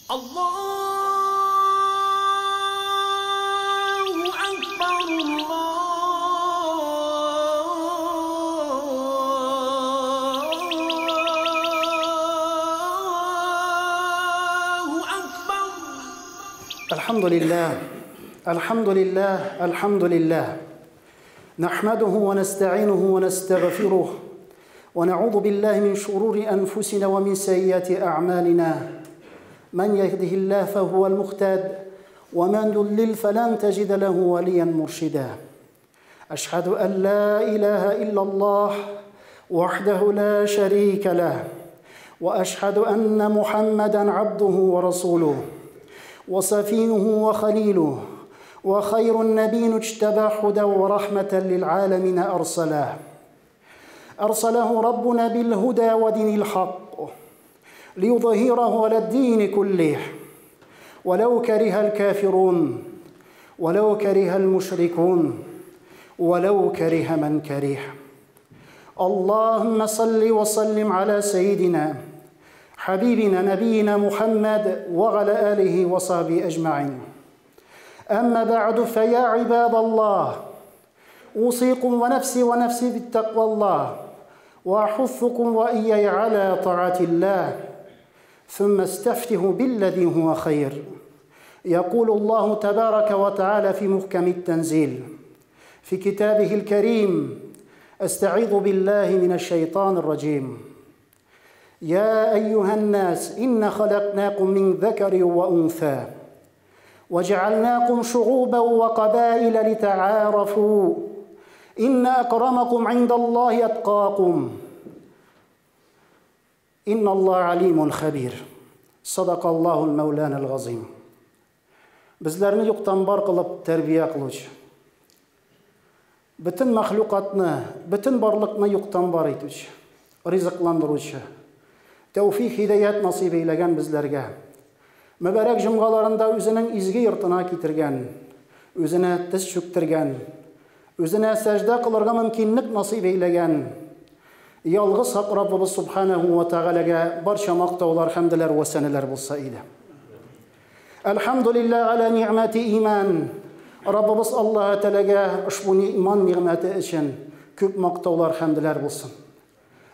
Allahu Akbar, Allahu Akbar. Alhamdulillah, Alhamdulillah, Alhamdulillah. نحمده ونستعينه ونستغفره ونعوذ بالله من شرور أنفسنا ومن سيئات أعمالنا. من يهده الله فهو المهتد ومن يضلل فلن تجد له وليا مرشدا. أشهد أن لا إله إلا الله وحده لا شريك له، وأشهد أن محمدا عبده ورسوله وصفيه وخليله وخير النبي اجتبى هدى ورحمة للعالمين أرسله. أرسله ربنا بالهدى ودين الحق ليظهره على الدين كله ولو كره الكافرون ولو كره المشركون ولو كره من كره. اللهم صل وسلم على سيدنا حبيبنا نبينا محمد وعلى آله وصحبه أجمعين. أما بعد، فيا عباد الله، أوصيكم ونفسي ونفسي بالتقوى الله، وأحثكم وإياي على طاعة الله، ثم استفته بالذي هو خير. يقول الله تبارك وتعالى في محكم التنزيل في كتابه الكريم: أستعيذ بالله من الشيطان الرجيم. يا أيها الناس، إنا خلقناكم من ذكر وأنثى وجعلناكم شعوبا وقبائل لتعارفوا إن أكرمكم عند الله أتقاكم إن الله عليم خبير. صدق الله المولانا العظيم. Bizlarni yo'qdan bor qilib tarbiya qiluvchi, butun maxluqotni, butun borliqni yo'qdan bor etuvchi, rizqlantiruvchi, tavfiq hidoyat nasib eylagan bizlarga mübarək jumğalarında özünün izgi yurtuna getirgan, özünə tiz çöktürgən, özünə səcdə qılırğa mümkinlik nasib eyləgən yalğız Haqq Rabbimiz Subhanahu ve Teala'ga barcha maqtovlar, hamdlar va sanalar bo'lsa edi. Elhamdülillah ala ni'mati iman. Rabbimiz Alloh taolaga ushbu iymon ne'mati uchun ko'p maqtovlar, hamdlar bo'lsin.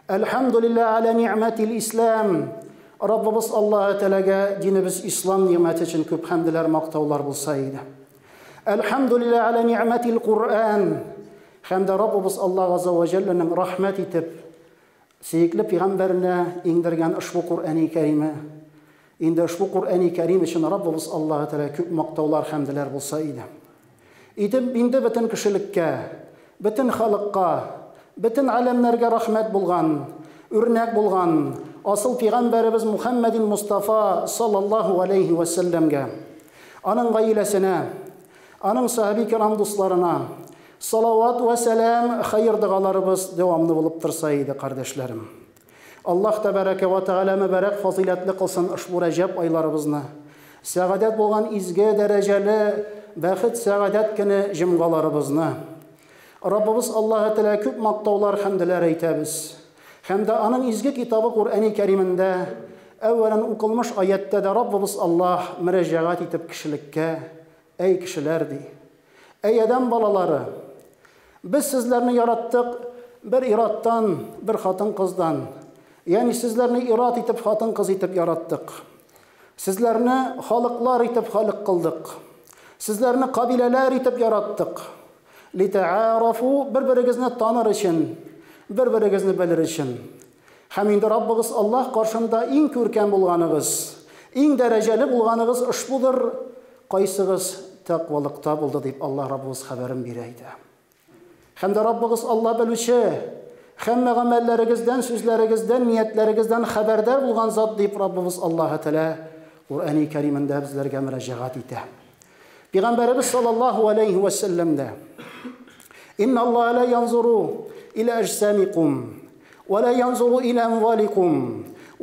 Elhamdülillah ala ni'matil islam. Rabbimiz Alloh taolaga dinimiz islom ne'mati uchun ko'p hamdlar, maqtovlar bo'lsa edi. Elhamdülillah ala ni'matil Qur'an. Hamda Rabbimiz Alloh azza va jallaning rahmat etib suyukli payg'ambarina indirgan ushbu Qur'oni Karimi, endi ushbu Qur'oni Karim uchun Rabbimiz Alloh taolo ko'p maqtovlar, hamdlar bo'lsa edi. Endi butun kishilikka, butun xalqqa, butun alamlarga rahmat bo'lgan, o'rnak bo'lgan asl payg'ambarimiz Muhammadin Mustafa sallallohu alayhi va sallamga, aning oilasina, aning sahobiy kirom do'stlarina salovat va salam, xayr duolarimiz davomli bo'lib tursa edi, qardoshlarim. Alloh tabaraka va taolo muborak fazilatli qilsin ushbu Rajab oylarimizni. Saodat bo'lgan izgi darajali baxt saodat kuni jumg'alarimizni. Rabbimiz Alloh taolo ko'p maqtovlar, hamdlar aytamiz. Hamda aning izgi kitobi Qur'oni Karimda avvalan o'qilmish oyatda da Rabbimiz Alloh murojaat etib kishilikka: ey kishilar, dey. Ey odam bolalari, biz sizlarni yaratdik bir iroddan, bir xotin qizdan. Ya'ni sizlarni irod etib, xotin qiz etib yaratdik. Sizlarni xoliqlar etib xoliq qildik. Sizlarni qabilalar etib yaratdik. Lita'arafu, bir-biringizni tanir uchun, bir-biringizni bilir uchun. Ham endi Rabbimiz Alloh qarshida eng ko'rkam bo'lganingiz, eng darajali bo'lganingiz ushbudir. Qaysig'iz taqvoliqda bo'ldi deb Alloh Rabbimiz xabarini beraydi. Hamda Rabbimiz Alloh biluvchi, hamma amallaringizdan, so'zlaringizdan, niyatlaringizdan xabardor bo'lgan zot deb Rabbimiz Alloh taolo Qur'oni Karimda bizlarga murojaat etadi. Payg'ambarimiz sollallohu alayhi va sallamda: Inna Alloh la yanzuru ila ajsamikum va la yanzuru ila amwalikum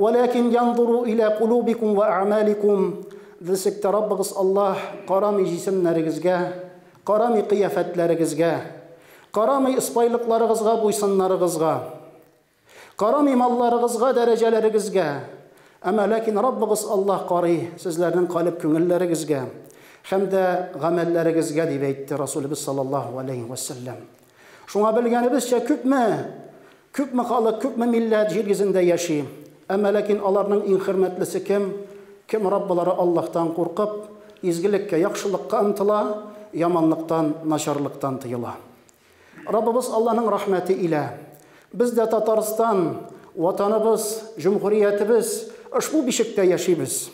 walakin yanzuru ila qulubikum va a'malikum. Bilsak Rabbimiz Alloh qaramay jismlaringizga, qaramay qiyofatlaringizga, qaramay ispoyliqlaringizga, bo'ysunlaringizga, qaramay mollaringizga, darajalaringizga, Әмма ләкин Раббыгыз Аллаһ карый сезләрнең калеб күңелләрегезгә һәм дә гамәлләрегезгә, дип әйтте Расулебез саллаллаһу алейһи вә сәлләм. Шуңа белгәнебезчә, күпме, күпме халык, күпме милләт җир йөзендә яши. Әмма ләкин аларның иң хөрмәтлесе кем? Кем Раббылары Аллаһтан куркып, изгелеккә, яхшылыкка омтыла, яманлыктан, начарлыктан тыела. Раббыбыз Аллаһның рәхмәте илә без дә Татарстан, Ватаныбыз, җөмһүриятебез ошбу бишектә яшибез.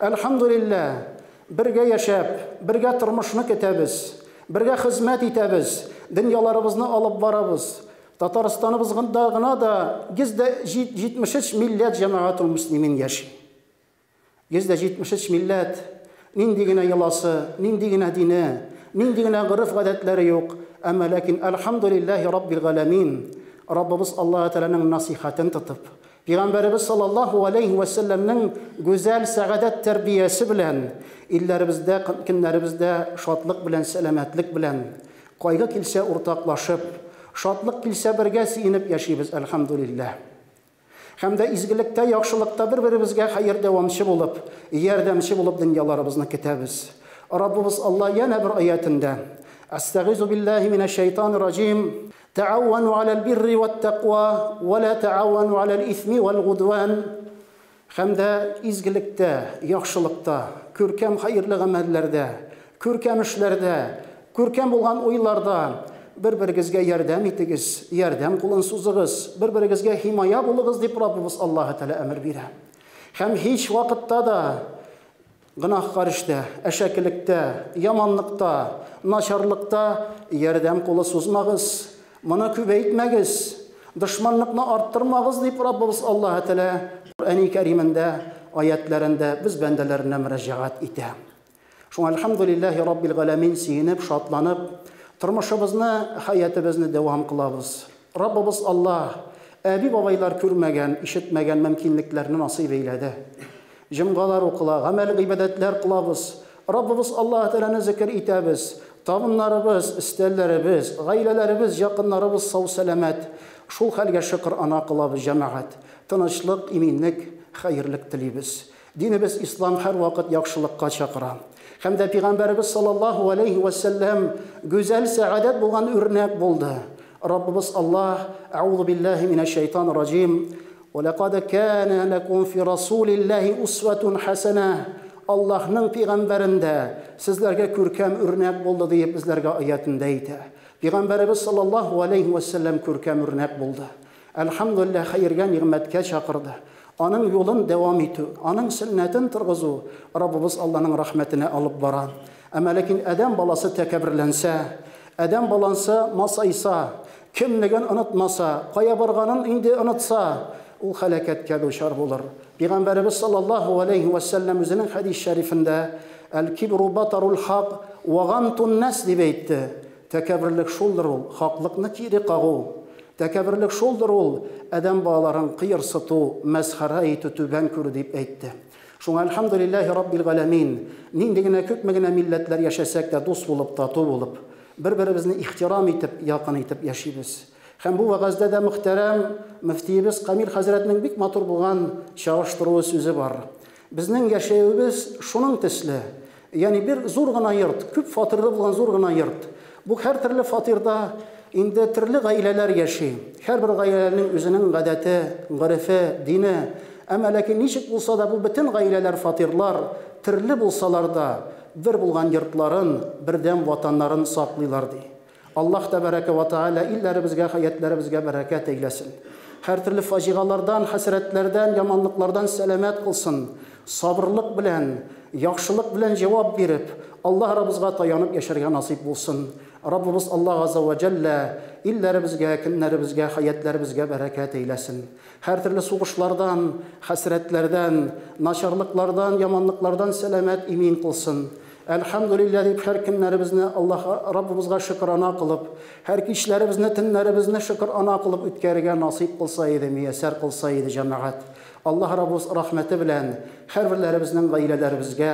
Әлхәмдүлилләһ, бергә яшәп, бергә тормышны көтәбез, бергә хезмәт итәбез, дөньяларыбызны алып барабыз. Татарстаныбызда гына да 173 милләт җәмәгатул мөслимин яши. 173 милләт, нинди генә йоласы, нинди генә дине, нинди генә гореф-гадәтләре юк, әмма ләкин әлхәмдүлилләһи раббил галәмин, Раббыбыз Аллаһы Тәгаләнең насыйхәтен тотып, Пәйгамбәребез саллаллаһу алейһи вә сәлләмнең гүзәл сәгадәт тәрбиясе белән илләребездә, көннәребездә шатлык белән, сәламәтлек белән, кайгы килсә уртаклашып, шатлык килсә бергә сөенеп яшибез, әлхәмдүлилләһ. Һәм дә изгелектә, яхшылыкта бер-беребезгә хәер дәвамчы булып, ярдәмче булып дөньяларыбызны көтәбез. Раббыбыз Алла янә бер аятендә, Әстәгыйзу биллаһи минәш шайтанир раҗим, Тәавану аләл бирри вәт тәкъва, вә лә тәавану аләл исми вәл гудван. Һәм дә изгелектә, яхшылыкта, күркәм хәерле гамәлләрдә, күркәм эшләрдә, күркәм булган уйларда бер-берегезгә ярдәм итегез, ярдәм кулын сузыгыз, бер-берегезгә химая булыгыз, дип Раббыбыз Аллаһы Тәгалә әмер бирә. Һәм һич вакытта да Гөнаһкар эштә, әшәкелектә, яманлыкта, начарлыкта ярдәм кулы сузмагыз, моны күбәйтмәгез, дошманлыкны арттырмагыз, дип Раббыбыз Аллаһы Тәгалә Коръәни Кәримендә, аятьләрендә без бәндәләренә мөрәҗәгать итә. Шуңа әлхәмдүлилләһи раббил галәмин сөенеп, шатланып, тормышыбызны, хәятебезне дәвам кылабыз. Раббыбыз Аллаһ әби-бабайлар күрмәгән, ишетмәгән мөмкинлекләрне насыйп әйләде. Җомгалар укыла, гамәл-гыйбадәтләр кылабыз. Раббыбыз Аллаһ Тәгаләне зекер итәбез. Табыннарыбыз, өстәлләребез, гаиләләребез, якыннарыбыз сау-сәламәт. Шул хәлгә шөкер-ана кылабыз, җәмәгать. Тынычлык, иминлек, хәерлек телибез. Динебез Ислам һәрвакыт яхшылыкка чакыра. Һәм дә Пигамбәребез саллаллаһу алейһи вә сәлләм гүзәл сәгадәт булган үрнәк булды. Раббыбыз Аллаһ, Әгъузу биллаһи минәш шәйтанир раҗим, Вә ләкад кәнә ләкум фи расулиллаһи усвәтун хәсәнә, Аллаһның пигамбәрендә сезләргә күркәм үрнәк булды, диеп безләргә аятендә әйтә. Пигамбәребез саллаллаһу алейһи вә сәлләм күркәм үрнәк булды. Әлхәмдүлилләһ, хәергә, нигъмәткә чакырды. Аның юлын дәвам итү, аның сөннәтен торгызу Раббыбыз Аллаһның рәхмәтенә алып бара. Әмма ләкин адәм баласы тәкәбберләнсә, адәм баласы масайса, Кемлеген онытмаса, кая барганын инде онытса, ул һәлакәткә дучар булыр. Пәйгамбәребез саллаллаһу алейһи вә сәлләм үзенең хәдис шәрифендә, Әл-кибру батарул хак вә гамтун нас дип әйтте. Тәкәбберлек шулдыр ул, хаклыкны кире кагу. Тәкәбберлек шулдыр ул, адәм балаларын кыерсыту, мәсхәрә итү, түбән күрү дип әйтте. Шуңа әлхәмдүлилләһи раббил галәмин, нинди генә, күпме генә милләтләр яшәсәк тә, дус булып, тату булып, Бер-беребезне ихтирам итеп, якын итеп яшибез. Һәм бу вәгазьдә дә мөхтәрәм мөфтиебез Камил хәзрәтнең бик матур булган чагыштыруы сүзе бар. Безнең яшәвебез шуның төсле. Ягъни бер зур гына йорт, күп фатирлы булган зур гына йорт. Бу һәртөрле фатирда инде төрле гаиләләр яши. Һәрбер гаиләнең үзенең гадәте, горефе, дине. Әмма ләкин ничек булса да бу бөтен гаиләләр, фатирлар төрле булсалар да, Бер булган йортларын, бердәм Ватаннарын саклыйлар, ди. Аллаһ тәбәрәкә вә тәгалә илләребезгә, хәятләребезгә бәрәкәт әйләсен. Һәртөрле фаҗигалардан, хәсрәтләрдән, яманлыклардан сәламәт кылсын. Сабырлык белән, яхшылык белән җавап биреп, Аллаһ Раббыбызга таянып яшәргә насыйп булсын. Раббыбыз Аллаһ Газзә вә Җәллә илләребезгә, көннәребезгә, хәятләребезгә бәрәкәт әйләсен. Һәртөрле сугышлардан, хәсрәтләрдән, начарлыклардан, яманлыклардан сәламәт, имин кылсын. Әлхәмдүлилләһ дип һәр көннәребезне Аллаһ Раббыбызга шөкерана кылып, һәр кичләребезне, төннәребезне шөкерана кылып үткәрергә насыйп кылса иде, мияссәр кылса иде, җәмәгать. Аллаһ Раббыбыз рәхмәте белән һәрберләребезнең гаиләләребезгә,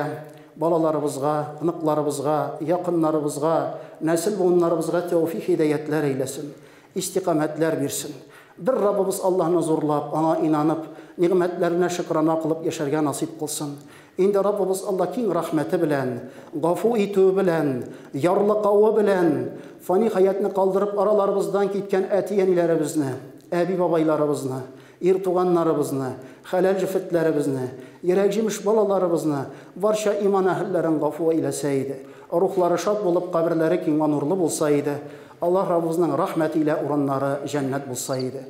балаларыбызга, оныкларыбызга, якыннарыбызга, нәсел-буыннарыбызга тәүфик-һидаятләр әйләсен. Истикамәтләр бирсен. Бер Раббыбыз Аллаһны зурлап, Аңа инанып, нигъмәтләренә шөкрана кылып яшәргә насыйп кылсын. Инде Раббыбыз Алла киң рәхмәте белән, гафу итүе белән, ярлыкавы белән фани хәятны калдырып араларыбыздан киткән әти-әниләребезне, әби-бабайларыбызны, ир туганнарыбызны, хәләл җефетләребезне, йөрәк җимеш балаларыбызны, барча иман әһелләрен гафу әйләсә иде. Рухлары шат булып, каберләре киң вә нурлы булса иде. Аллаһ Раббыбызның рәхмәте илә урыннары җәннәт булса иде.